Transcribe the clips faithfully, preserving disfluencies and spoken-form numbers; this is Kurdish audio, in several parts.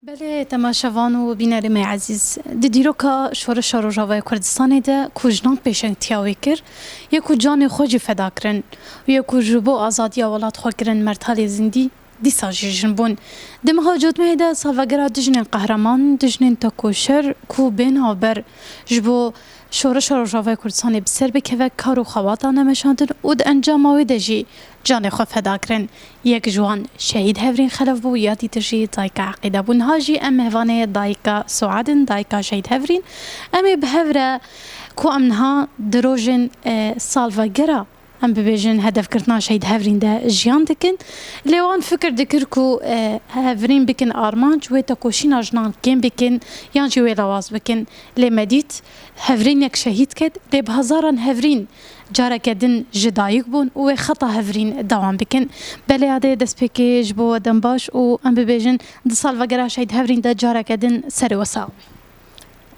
Belê, temaşevan û bînerê me ezîz, di dîroka Şoreşa Rojavayê Kurdistanê de ku jinan pêşengtiya wê kir, yê ku canê xwe jî feda kirin û yê ku ji bo azadiya welat xwe kirin mertalê zindî, dîsa jî jin bûn. Di meha cotmehê de salvegera du jinên qehreman, du jinên tekoşer ku bê navber ji bo Şoreşa Rojavayê Kurdistanê bi ser bikeve kar û xebatan de meşandin û di encama wê de jî canê xwe feda kirin. Yek ji wan Şehîd Hevrîn Xelef bû, ya dîtir jî dayika Eqîde bû. Niha jî em mêvanê dayika Suad in, dayika Şehîd Hevrîn. Em ê bi hev re ku em niha di rojên, e, salvegera, em bibêjin, hedefgirtina Şehîd Hevrîn de jiyan dikin. Lê wan fikir dikir ku, e, Hevrîn bikin armanc, wê tekoşîna jinan kêm bikin yan jî wê lawaz bikin. Lê me dît Hevrîn yek şehîd ket, lê bi hezaran Hevrîn careke din ji dayik bûn û wê xeta Hevrîn dewam bikin. Belê, yadê destpêkê ji bo we dem baş û em bibêjin di salvegera Şehîd Hevrîn de careke din serê we sax be.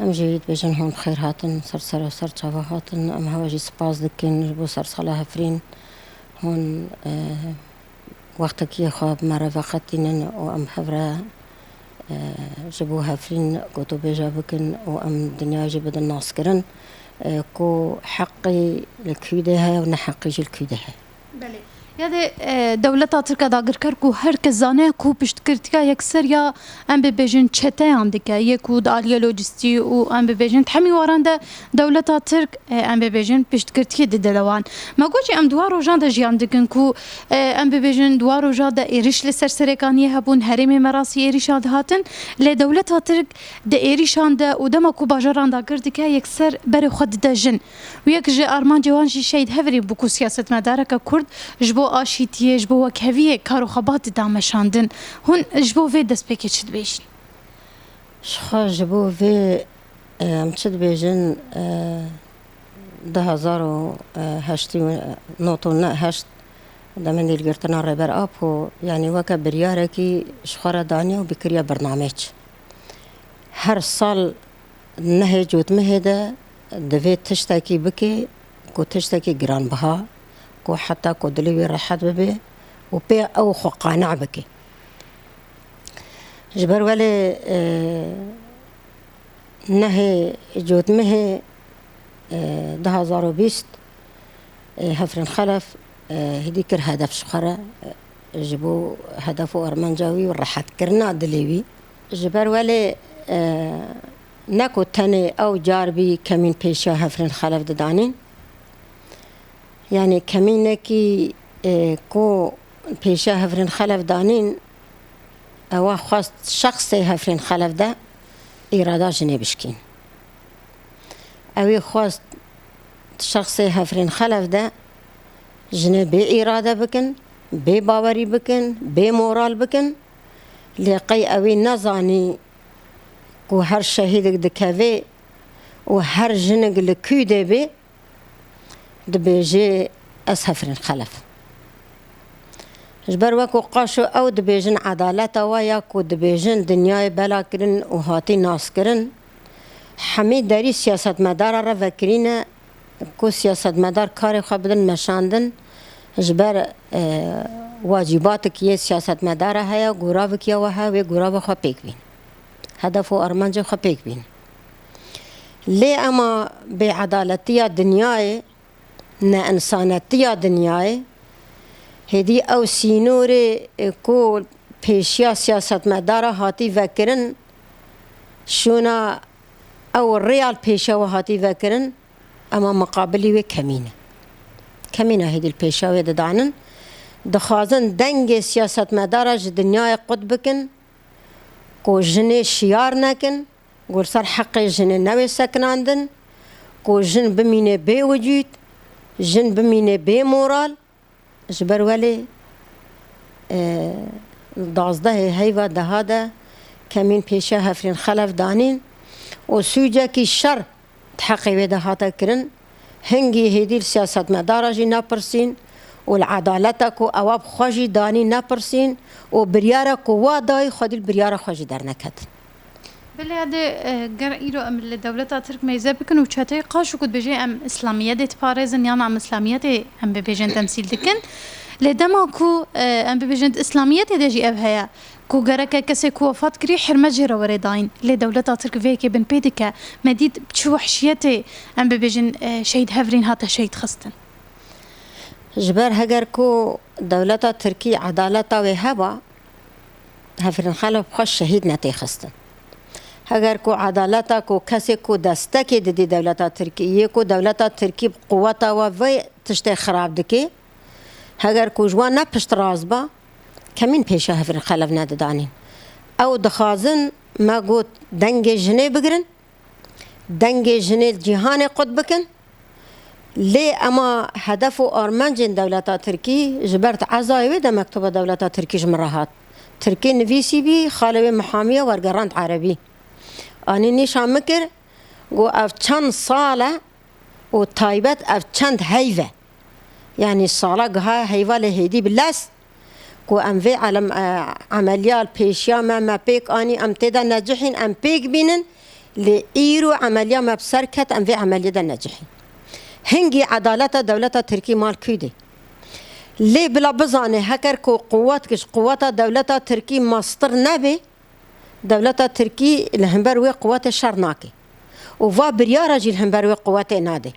Em jî dibêjin hûn bi xêr hatin, ser ser û ser çava hatin. Em hewe jî spas dikin ji bo sersala Hevrîn. Hûn, e, wextekî xwe bi me re veqetînin û em hev re, e, ji bo Hevrîn gotûbêja bikin û em dinyayê jî bidin naskirin, e, ku heqî li kû de heye û neheqî jî li kû de heye. Belê. Ya de, e, dewleta Tirk e dagirker ku her kes zane ku piştgirtiya yekser ya, em bibêjin, çeteyan dike, yê ku di aliyê lojistî û, em bibêjin, di hemî waran de dewleta Tirk, e, em bibêjin, piştgirtiyê dide li wan. Me got jî em di wan rojan de jiyan dikin ku, e, em bibêjin, di wan rojan de êrîş li ser Serêkaniyê hebûn, herêmê me rastî êrîşan dihatin, lê dewleta Tirk di êrîşan de û dema ku bajaran dagir dike, yekser berê xwe dide jin. Û yek ji armancê wan jî Şehîd Hevrîn bû ku siyasetmedareke Kurd ji bo aşîtiyê, ji bo wekheviyê kar û xebat dida meşandin. Hûn ji bo vê destpêkê çi dibêjin? Ji xwe ji bo vê, e, em çi dibêjin, e, du hezar û heştê û nod û heşt demên dîlgirtina Rêber Apo, yanî weke biryarekî ji xwe re daniye û bikiriye birnameyek. Her sal nehê cotmehê de divê tiştekî bike ku tiştekî giranbiha, ku heta ku dilê wî rehet bibe û pê ew xwe qane bike. Ji ber welê, e, nehê cotmehê, e, du hezar û bîst, e, Hevrin Xelef, e, hêdî kir hedef ji xwe re, e, ji bo hedef û armanca wî û rehetkirina dilê wî. Ji ber welê, e, ne ku tenê ew car bî kemîn pêşiya Hevrin Xelef didanîn. Yanî kemînekî, e, ku pêşiya Hevrin Xelef danîn, ewa xwest şexsê Hevrin Xelef de îrada jinê bişkîn. Ewî xwest şexsê Hevrin Xelef de jinê bê îrade bikin, bê bawerî bikin, bê moral bikin. Lê qey ewî nezanî ku her şehîdek dikevê û her jinek li kû de bê, dibêjê, ez Hevrin Xelef. Ji ber wekû qaşo ew dibêjin, edaleta we ya ku dibêjin dinyayê bela kirin û hatî naskirin, hemî derî siyasetmedara re vekirîne ku siyasetmedar karê xwe bidin meşandin, ji ber, e, wacîbatek yê siyasetmedara heye, goravek ya we heye, wê gorava xwe pêk bîn. Hedef û armancê xwe pêk bîn. Lê ema bêedaletiya dinyayê, neinsanetiya dinyayê, hêdî ew sînorê, e, ku pêşiya siyasetmedara hatî vekirin, şûna ew rêya li pêşiya we hatî vekirin, ema miqabilî wê kemîn e. Kemîna hêdî li pêşiya wê didanin. Dixwazin dengê siyasetmedara ji dinyayê qut bikin, ku jinê şiyar nekin, ku li ser heqê jinê newê sekinandin, ku jin bimîne bê wicûd, jin bimîne bê moral. Ji ber welê, e, dazdehê heyva deha de kemîn pêşiya Hevrin Xelef danîn û sûcekî şer di heqê wê de hate kirin. Hingî hêdî li siyasetmedara jî nepirsîn û li edaleta ku ewa bi xwe jî danî nepirsîn û biryara ku wa dayî xwedî li biryara xwe jî derneketin. Belê, yadê, e, ger îro em li dewleta Tirk meyze bikin û çeteyê qaşo ku dibêje em îslamiyetê diparêzin yan em îslamiyetê em bibêjin temsîl dikin, Lê dema ku, e, em bibêjin di Îslamiyetê de jî ev heye, ku gereke kesê ku wefat kirî hurmet jê re were dayîn. Lê dewleta Tirk vê yekê binpê dike. Me dît çi wehşiyetê, em bibêjin, e, şehîd Hevrîn hate şehîd xistin. Ji ber heger ku dewleta Tirkî edaleta wê heba, Hevrin Xelef bi xwe şehîd netê xistin. Heger ku edaleta ku kesê ku destekê didî dewleta Tirkî, yê ku dewleta Tirkî bi quweta we vê tiştê xirab dike, heger ku ji wan ne piştrast ba, kemîn pêşiya Hevrin Xelef nedidanîn. Ew dixwazin, me got, dengê jinê bigirin, dengê jinê li cîhanê qut bikin. Lê ema hedef û armencên dewleta Tirkî, ji ber di ezayê wê de mektuba dewleta Tirkî ji min re hat. Tirkî nivîsî bî, xalê wê mihamiya wergerand erebî. Anî nîşan min kir, got, ev çend sal e û taybet ev çend heyv e. Yanî sala giha heyva lê hêdî bi lez, ku em vê elem-, e, emeliya li pêşiya me, me pêk anî, em tê de necihîn, em pêk bînin, lê îro emeliya me bi ser ket, em vê emeliyê de necihîn. Hingî edaleta dewleta Tirkî mal kû de. Lê bila bizane, heger ku quwet ji quweta dewleta Tirkî mastir nebe, dewleta Tirkî li hember wê quwetê şer nake û va biryara jî li hember wê quwetê nade.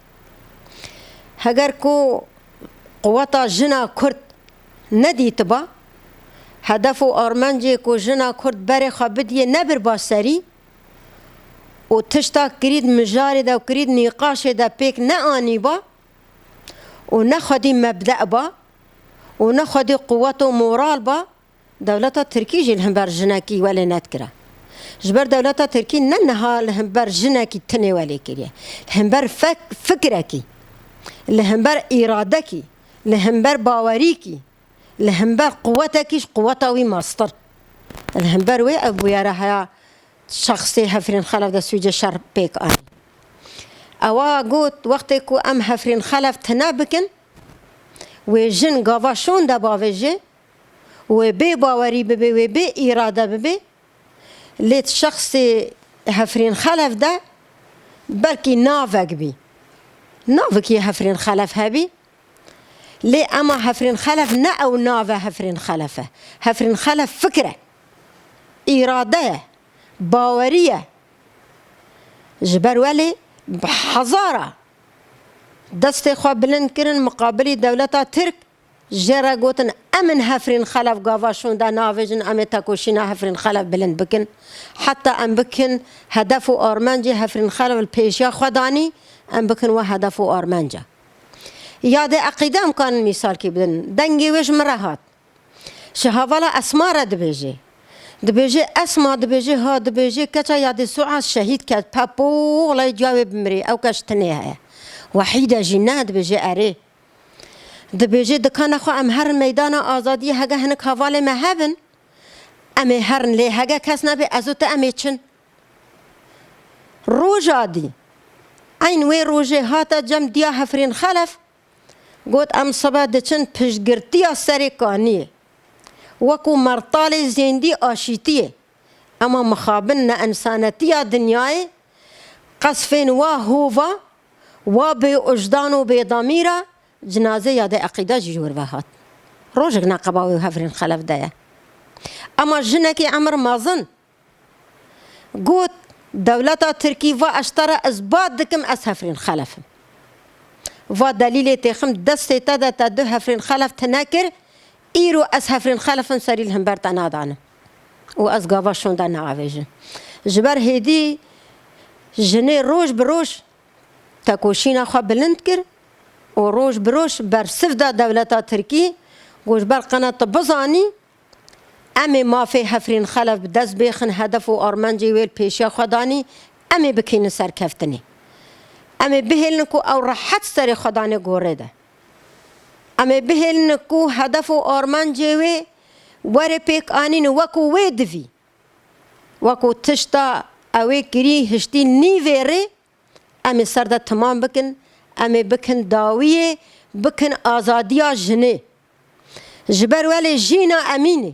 Heger ku quweta jina Kurd nedîtiba, hedef û armencê ku jina Kurd berê xwe bidiyê nebirba serî û tişta kirît mijarê de û kirît nîqaşê de pêk neanîba û ne xwedî mebde ba û ne xwedî quwet û moral ba, dewleta Tirkî jî li hember jinekî welê nedikira. Ji ber dewleta Tirkî ne niha li hember jinekî tinê welê kiriye. Li hember fek-, fikrekî, li hember îradekî, li hember bawerîkî, li hember quwetekî ji quweta wî mastir. Li hember wê ev bûyera heya şexsê Hevrin Xelef de sûcê şer pêk anî. Ewa got, wextê ku em Hevrin Xelef tine bikin, wê jin gava şûn de bavêje, wê bê bawerî bibe, wê bê îrade bibe, lê di şexsê Hevrin Xelef de belkî navek bî. Navekî Hevrin Xelef hebî, lê ema Hevrin Xelef ne ew nave Hevrin Xelef e. Hevrin Xelef fikr e, îrade ye, bawerî ye. Ji ber welê bi hezara destê xwe bilind kirin miqabilî dewleta Tirk, jê re gotin, em in Hevrin Xelef gava şûnde navêjin, em ê tekoşîna Hevrin Xelef bilind bikin. Heta em bikin hedef û armencê Hevrin Xelef li pêşiya xwe danî, em bikin we hedef û armenca. Yadê eqîde em karin mîsalkî bidin. Dengê wê ji min re hat. Ji hevala Esma re dibêje. Dibêje, Esma, dibêje, ha, dibêje, keça Yadê Suas şehîd ket. Pepo, wela ciya wê bimirê, ew keç tinê heye. Wehîde jî ne, dibêje, erê. Dibêje, dikana xwe em herin meydana azadiyê, hege hinek hevalê me hebin, em ê herin, lê hege kes nebe, ez û tu em ê çin. Roja dî, eyn wê rojê hate cem diya Hevrin Xelef, got, em sibe diçin piştgirtiya Serê Kaniyê. Wekû mertalê zêndî aşîtiyê. Ema mixabin neensanetiya dinyayê, qesfên wa hova, wa bêwijdan û bêdamîra, cinazê Yadê Eqîde jî ji wir ve hat. Rojek neqeba wê Hevrin Xelef de ye. Ema jinekî emir mezin got, dewleta Tirkî va ez te re isbat dikim, ez Hevrin Xelef im. Va delîlê têxim destê te de, te du Hevrin Xelef tine kir, îro ez Hevrin Xelef im, serî li hember te nadanim. Û ez gava şûnde naavêjim. Ji ber hêdî jinê roj bi roj tekoşîna xwe bilind kir û roj bi roj bersiv da dewleta Tirkî, got, ji ber qena tu bizanî, em ê mafê Hevrin Xelef bi dest bêxin, hedef û armencê wê li pêşiya xwe danî, em ê bikînin serkeftinê. Em ê bihêlin ku ew rehet serê xwe danê gorê de. Em ê bihêlin ku hedef û armencê wê were pêk anîn wekû wê divî. Wekû tişta ew ê kirî hiştî nîvê rê, em ê ser de timam bikin, em ê bikin dawiyê, bikin azadiya jinê. Ji ber welê Jîna Emînî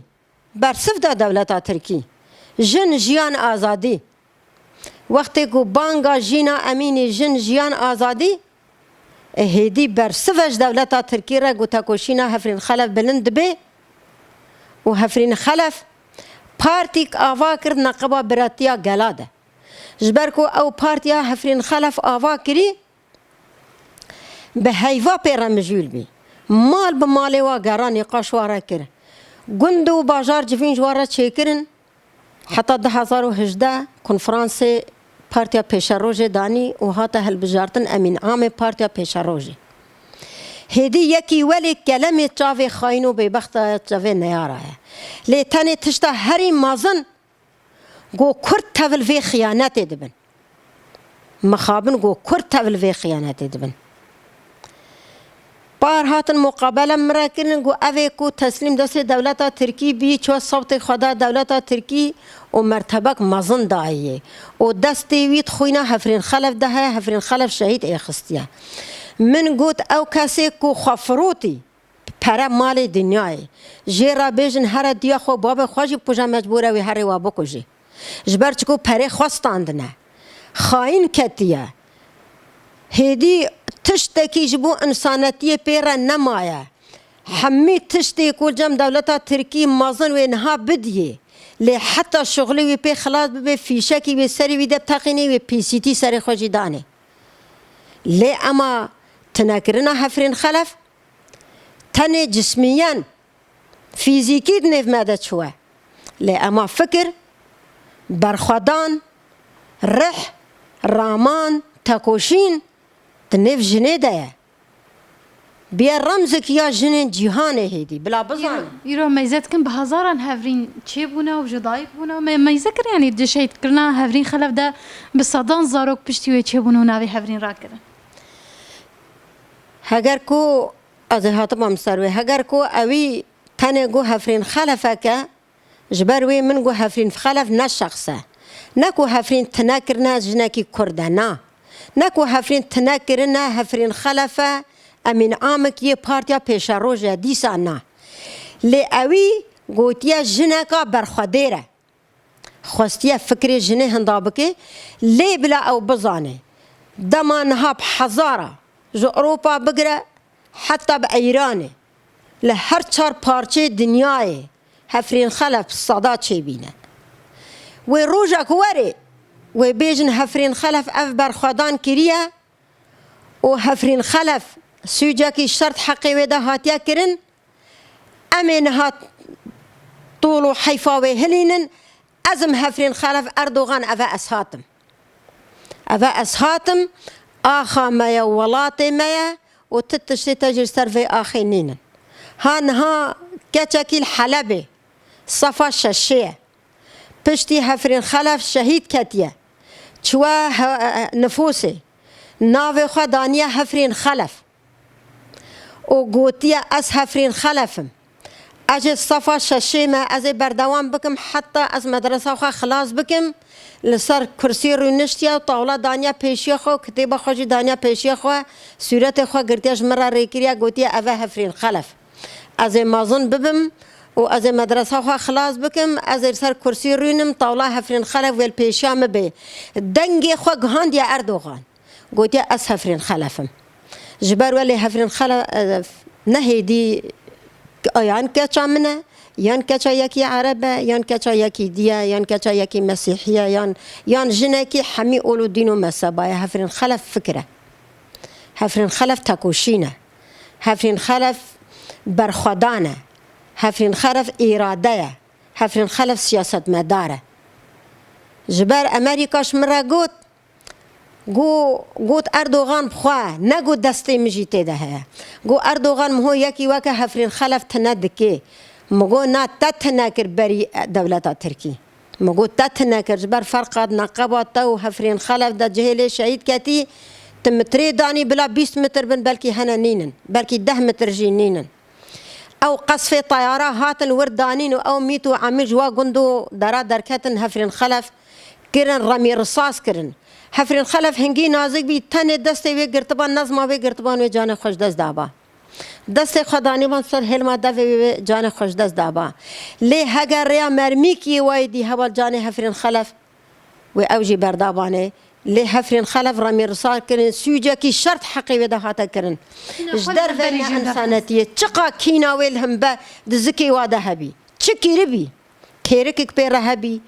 bersiv da dewleta Tirkî. Jin, jiyan, azadî. Wextê ku banga Jîna Emînî jin, jiyan, azadî, hêdî bersive ji dewleta Tirkî re ku tekoşîna Hevrin Xelef bilind dibe û Hevrin Xelef partîk ava kir neqeba biratiya gela de. Ji ber ku ew partiya Hevrin Xelef ava kirî, bi heyva pê re mijûl bî. Mal bi malê wa gera nîqaş wa re kir. Gund û bajar civîn ji wa re çêkirin. Heta du hezar û hejdeh konferansê Partiya Pêşerojê danî û hate hilbijartin Emîn Amê Partiya Pêşerojê. Hêdî yekî welê kelemê çavê xayîn û bêbexta çavê neyara ye. Lê tenê tişta herî mezin ku Kurd tevil vê xiyanetê dibin. Mixabin ku Kurd tevil vê xiyanetê dibin. Par hatin muqabele min re kirin ku ev ê ku teslîm destê dewleta Tirkî bî, çiwa sewtê xwe da dewleta Tirkî û mertebek mezin dayê û destê wî di xwîna Hevrin Xelef de heye, Hevrin Xelef şehîd ê xistiye. Min got, ew kesê ku xwe firotî, pere malê dinyayê. Jê re bêjin here diya xwe, babê xwe jî bikuje, mecbûr e wê herê wa bikujê. Ji ber çiku perê xwe standine. Xayîn ketiye. Hêdî tiştekî ji bo însanetiyê pê re nemaye. Hemî tiştê ku cem dewleta Tirkî mezin wê niha bidiyê. Lê heta şuxulê wî pê xilas bibe, fîşekî wê serê wî de teqînê, wê P C T serê xwe jî danê. Lê ema tinekirina Hevrin Xelef, tenê cismiyen, fîzîkî di nêv me de çûye. Lê ema fikir, berxwedan, rih, raman, tekoşîn di nêv jinê de ye. Bûye remzik ya jinên cîhanê hêdî. Bila bizanin. Îro, îro meyze dikin bi hezaran Hevrîn çêbûne û ji dayik bûne. Me-, meyze kir, yanî di şehîdkirina Hevrîn Xelef de bi sedan zarok piştî wê çêbûne û navê Hevrîn rakirin. Heger ku ez ê hatibam ser wê, heger ku ewî tenê ku Hevrin Xelefek e, ji ber wê min got Hevrin Xelef ne şexs e. Ne ku Hevrin tine kirine jinekî Kurd e, na. Ne ku Hevrin tine kirine Hevrin Xelef e, Emîn Amik yê Partiya Pêşeroj e, dîsa na. Lê ewî gotiye jineka berxwedêr e. Xwestiye fikrê jinê hinda bike, lê bila ew bizane, dema niha bi hezara ji Ewropa bigire heta bi Îranê, li her çar parçeyê dinyayê Hevrin Xelef bi seda çêbîne. Wê roja ku were, wê bêjin Hevrin Xelef ev berxwedan kiriye û Hevrin Xelef sûcekî şert heqê wê de hatiye kirin, em ê niha tol û heyfa wê hilînin, ez im Hevrin Xelef Erdogan, eve ez hatim. Eve ez hatim, axa me ye, welatê me ye û ti tiştê te jî li ser vê axê nînin. Ha niha keçekî li Helebê, sefa şeşê ye. Piştî Hevrin Xelef şehîd ketiye. Çiwe he-, nifûsê. Navê xwe daniye Hevrin Xelef. Û gotiye, ez Hevrin Xelef im. Ez ê sefa şeşê me, ez ê berdewam bikim heta ez medresa xwe xilas bikim. Li ser kursî rûniştiye û tawla daniye pêşiya xwe û kitêba xwe jî daniye pêşiya xwe, sûretê xwe girtiye ji min re rêkiriye, gotiye, eve Hevrin Xelef. Ez ê mezin bibim û ez ê medresa xwe xilas bikim, ez ê li ser kursî rûnim, tawla Hevrin Xelef wê li pêşiya min bê. Dengê xwe gihandiye Erdogan. Gotiye, ez Hevrin Xelef im. Ji ber welê Hevrin Xelef, e, ne hêdî yan keça min e, yan keça yekî Ereb e, yan keça yekî dî ye, yan keça yekî Mesîhî ye, yan, yan jinekî hemî ol û dîn û mezheba ye. Hevrin Xelef fikir e. Hevrin Xelef tekoşîn e. Hevrin Xelef berxwedan e. Hevrin Xelef îrade ye. Hevrin Xelef siyasetmedar e. Ji ber Amerîka ji min re got, got, got Erdogan bi xwe, ne got destê min jî tê de heye. Got Erdogan, min got yekî weke Hevrin Xelef tine dike. Min got na te tine kir berî dewleta Tirkî. Min got te tine kir, ji ber ferqa neqeba te û Hevrin Xelef de cihê lê şehîd ketî, tu mitrê danî bila bîst mitr bin, belkî hene nînin, belkî deh mitr jî nînin. Ew qesfê teyara hatin wir danîn û ew mît û emîr ji wa gund û dera derketin, Hevrin Xelef kirin, remî risas kirin. Hevrin Xelef hingî nazik bî, tenê destê wê girtiban, nezma wê girtiban, wê canê xwe ji dest daba. Destê xwe danîban ser hêlma devê wê, wê canê xwe ji dest daba. Lê heger rêya mermîkiyê wayê dî heval canê Hevrin Xelef, wê ew jî berdabanê. Lê Hefrîn Xelef remî risar kirin, sûcekî şert heqê wê de hate kirin. Ji derve ne însanetiyê, çiqa kîna wê li hembe di zikê wa de hebî. Çi kiribî? Kêrikek pê re hebî,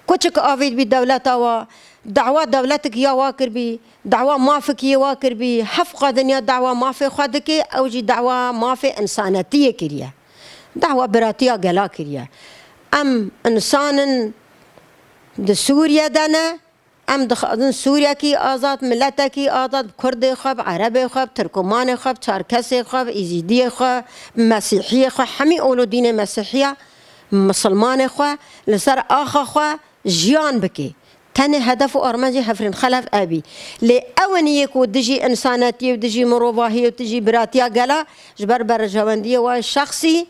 kuçik avêt bî dewleta wa, dawa dewletik ya wa kirbî, dawa mafik yê wa kirbî, heft qadin ya dawa mafê xwe dike, ew jî dawa mafê însanetiyê kiriye. Dawa biratiya gela kiriye. Em însan in, di Sûriye de ne, em dixwazin Sûriyekî azad, miletekî azad, bi Kurdê xwe, bi Erebê xwe, bi Tirkomanê xwe, bi Çerkesê xwe, bi Îzîdiyê xwe, bi Mesîhiyê xwe, hemî olodînê Mesîhiya, misilmanê xwe, li ser axa xwe jiyan bike. Tenê hedef û armancê Hefrîn Xelef ev bî. Lê ew in yê ku dijî însanetiyê û dijî mirovahiyê û dijî biratiya gela ji ber berjewendiyê wa şexsî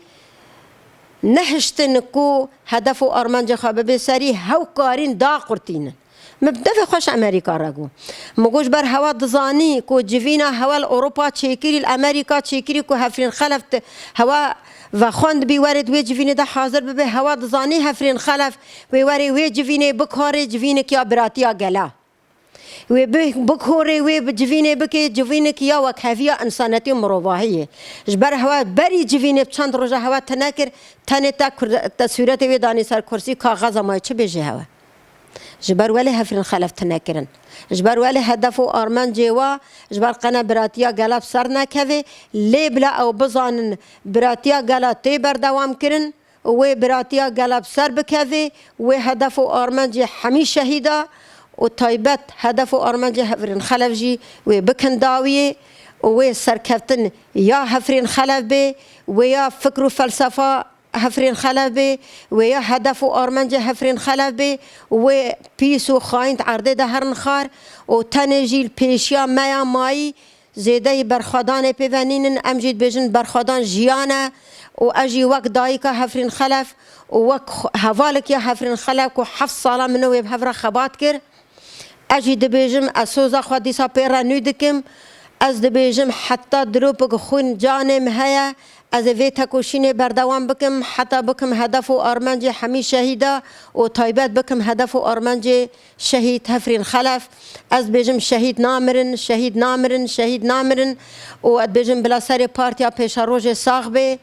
nehiştin ku hedef û armancê xwe bibe serî, hew karîn daqurtînin. Min bi devê xwe ji Amerîka re got. Min got, ji ber hewa dizanî ku civîna hewa li Ewropa çêkirî, li Amerîka çêkirî ku Hefrîn Xelef di hewa vexwendibî, werê di wê civînê de hazir bibê, hewa dizanî Hefrîn Xelef wê werê wê civînê bikarê, civînek ya biratiya gela. Wê bi-, bikorê, wê bi civînê bike, civînek ya wekheviya însanetî û mirovahiyê. Ji ber hewa berî civînê bi çend roja hewa tune kir, tenê te kur-, te sûretê wê danî ser kursî, kaxeza mayê çi bêjê hewe. Ji ber welê Hefrîn Xelef tune kirin. Ji ber welê hedef û armencê wa, ji ber qene biratiya gela bi ser nekeve, lê bila ew bizanin biratiya gela tê berdewam kirin, wê biratiya gela bi ser bikeve, wê hedef û armencê hemî şehîda û taybet hedef û armencê Hefrîn Xelef jî wê bikin dawiyê û wê serkeftin ya Hefrîn Xelef bê, wê ya fikr û felsefa Hefrîn Xelef bê, wê ya hedef û armencê Hefrîn Xelef bê, wê pîs û xayîn di erdê de herin xar û tenê jî li pêşiya me ya mayî zêdeyî berxwedanê pê ve nînin. Em jî dibêjin berxwedan jiyan e û ez jî wek dayika Hefrîn Xelef û wek xwe-, hevalek ya Hefrîn Xelef ku heft sala min û wê bi hev re xebat kir, ez jî dibêjim, ez soza xwe dîsa pê re nû dikim. Ez dibêjim, heta dilopik xwîn canê min heye, ez ê vê tekoşînê berdewam bikim, heta bikim hedef û armencê hemî şehîda û taybet bikim hedef û armencê şehîd Hefrîn Xelef. Ez dibêjim, şehîd namirin, şehîd namirin, şehîd namirin û ez dibêjim, bila serê Partiya Pêşerojê sax bê.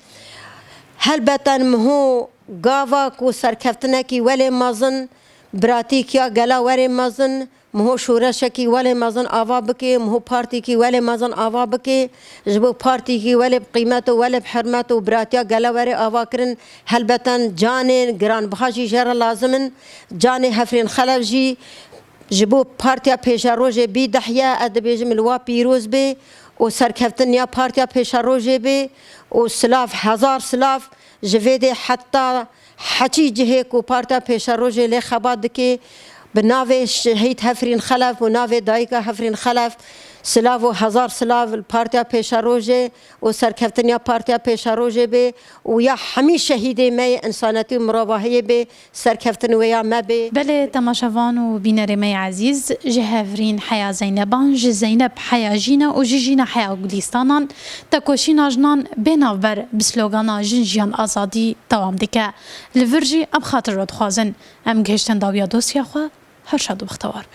Helbeten miho gava ku serkeftinekî welê mezin, biratîkiya gela werê mezin, miho şoreşekî welê mezin ava bike, miho partîkî welê mezin ava bike, ji bo partîkî welê bi qîmet û welê bi hurmet û biratiya gela werê ava kirin, helbeten canê giranbiha jî jê re lazim in. Canê Hefrîn Xelef jî ji bo Partiya Pêşerojê bî dehye, ez dibêjim li wa pîroz bê û serkeftin ya Partiya Pêşerojê bê û silav, hezar silav. Ji vê dê heta heçî cihê ku Partiya Pêşerojê lê xebat dike, bi navê Şehîd Hefrîn Xelef û navê dayika Hefrîn Xelef, silav û hezar silav li Partiya Pêşerojê û serkeftin ya Partiya Pêşerojê bê û ya hemî şehîdê me yê însanetî û mirovahiyê bê, serkeftin wê ya me bê. Belê, temaşevan û bînerê me yê ezîz, ji Hevrîn heya Zeyneban, ji Zeyneb heya Jîna û ji Jîna heya Gulîstanan, tekoşîna jinan bê navber bi slogana Jin, Jiyan, Azadî dewam dike. Li vir jî em xatir we dixwazin. Em gihiştin dawiya dosya xwe. Her şad û bextewar bin.